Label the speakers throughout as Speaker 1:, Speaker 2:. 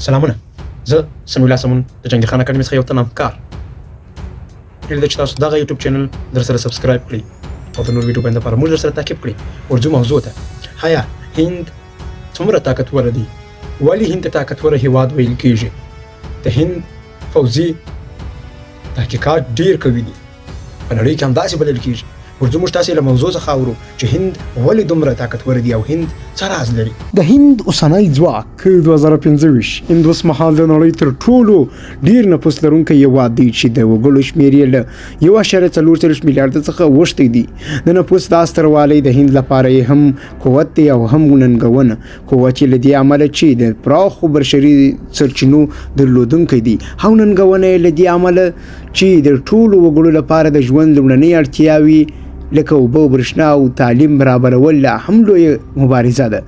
Speaker 1: سلامونه، زه سمیع الله سمون د جنګي خان اکاډمي څخه یو تن همکار. هیله ده چې تاسو دغه یوټیوب چینل در سره subscribe کړئ او د نور ویډیوګانو لپاره موږ در سره تعقیب کړئ. ورځو موضوع ته. آیا هند څومره طاقتور دی؟ ولې هند ته طاقتور هیواد ویل کیږي؟ د هند فوځي تحقیقات ډیر قوي دي، په نړۍ کې همداسې بلل کیږي. ورځو موږ تاسې له موضوع څخه اورو چې هند ولې دومره طاقتور دی او هند څه راز لري.
Speaker 2: د هند اوسنی ځواک 2025. هند اوس مهال د نړۍ تر ټولو ډیر نفوس لرونکی هیواد دی چې د وګړو شمېر یې له 1.44 میلیارد څخه اوښتی دی. د نفوس دا ستروالی د هند لپاره یې هم قوت دی او هم ننګونه. قوت یې له دې امله چې د پراخو بشري سرچینو درلودونکی دی او ننګونه یې له دې امله چې د ټولو وګړو لپاره د ژوند لومړنۍ اړتیاوې لکه اوبه، برېښنا او تعلیم برابرول لا هم لویه مبارزه ده.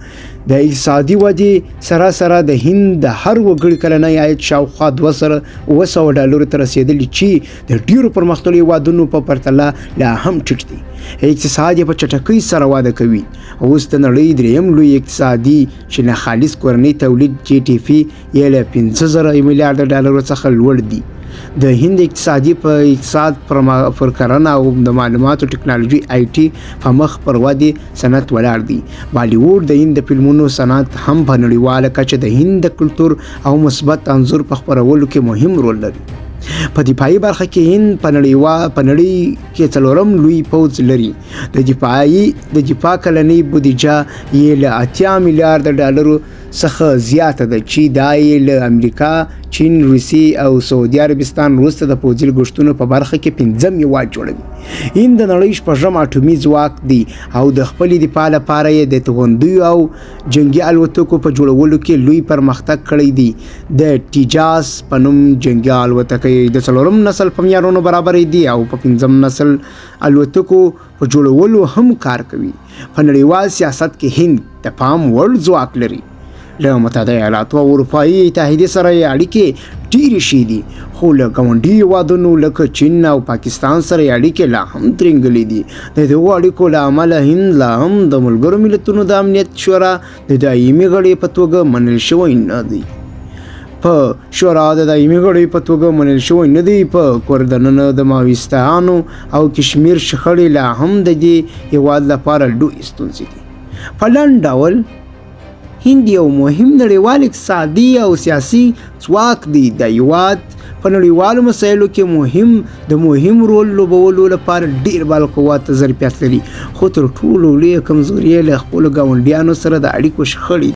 Speaker 2: د اقتصادي ودې سره سره د هند د هر وګړي کلنی عاید شاوخوا 2700 ډالرو ته رسېدلی چې د ډېرو پرمختللو هېوادونو په پرتله لا هم ټیټ دی. اقتصاد یې په چټکۍ سره وده کوي. اوس د نړۍ درېیم لوی اقتصادي چې نه خالص کورنی تولید جي ټي پي یې له 5000 میلیارډ ډالرو څخه لوړ دی. د هند اقتصادي په اقتصاد پر کرنه او د معلوماتو ټکنالوژي آی ټي په مخ پر ودې صنعت ولاړ دی. بالیووډ د هند د فلمونو صنعت هم په نړیواله کچه د هند د کلتور او مثبت انځور په خپرولو کې مهم رول لري. په دفاعي برخه کې هند په نړۍ کې څلورم لوی پوځ لري. د دفاعي د دفاع کلنۍ بودیجه یې له 80 میلیارډ ډالرو څخه زیاته ده چې دا یې له امریکا، چین، روسیې او سعودي عربستان وروسته د پوځي لګښتونو په برخه کې پنځم هیواد جوړوي. هند د نړۍ شپږم اټومي ځواک دی او د خپلې دفاع لپاره یې د توغندیو او جنګي الوتکو په جوړولو کې لوی پرمختګ کړی دی. د ټیجاس په نوم جنګي الوتکې د څلورم نسل په معیارونو برابرې دي او په پنځم نسل الوتکو په جوړولو هم کار کوي. په نړیوال سیاست کې هند د پام وړ ځواک لري. له متحده ایالاتو او اروپایي اتحادیې سره یې اړیکې ډېرې ښې دي، خو له ګاونډیو هېوادونو لکه چین او پاکستان سره یې اړیکې لا هم ترینګلې دي. د دغو اړیکو له امله هند لا هم د ملګرو ملتونو د امنیت شورا د دایمي غړي په توګه منل شوی نه دی. په شورا د دایمي غړي په توګه منل شوی نه دی. په کور دننه د ماویستانو او کشمیر شخړې لا هم د دې هېواد لپاره لویې ستونزې دي. په لنډ ډول هند یو مهم نړیوال اقتصادي او سیاسي ځواک دی. د هیواد په نړیوالو مسایلو کې د مهم رول لوبولو لپاره ډیر بالقوه ظرفیت لري، خو تر ټولو لویه کمزوري یې له خپلو ګاونډیانو سره د اړیکو شخړې.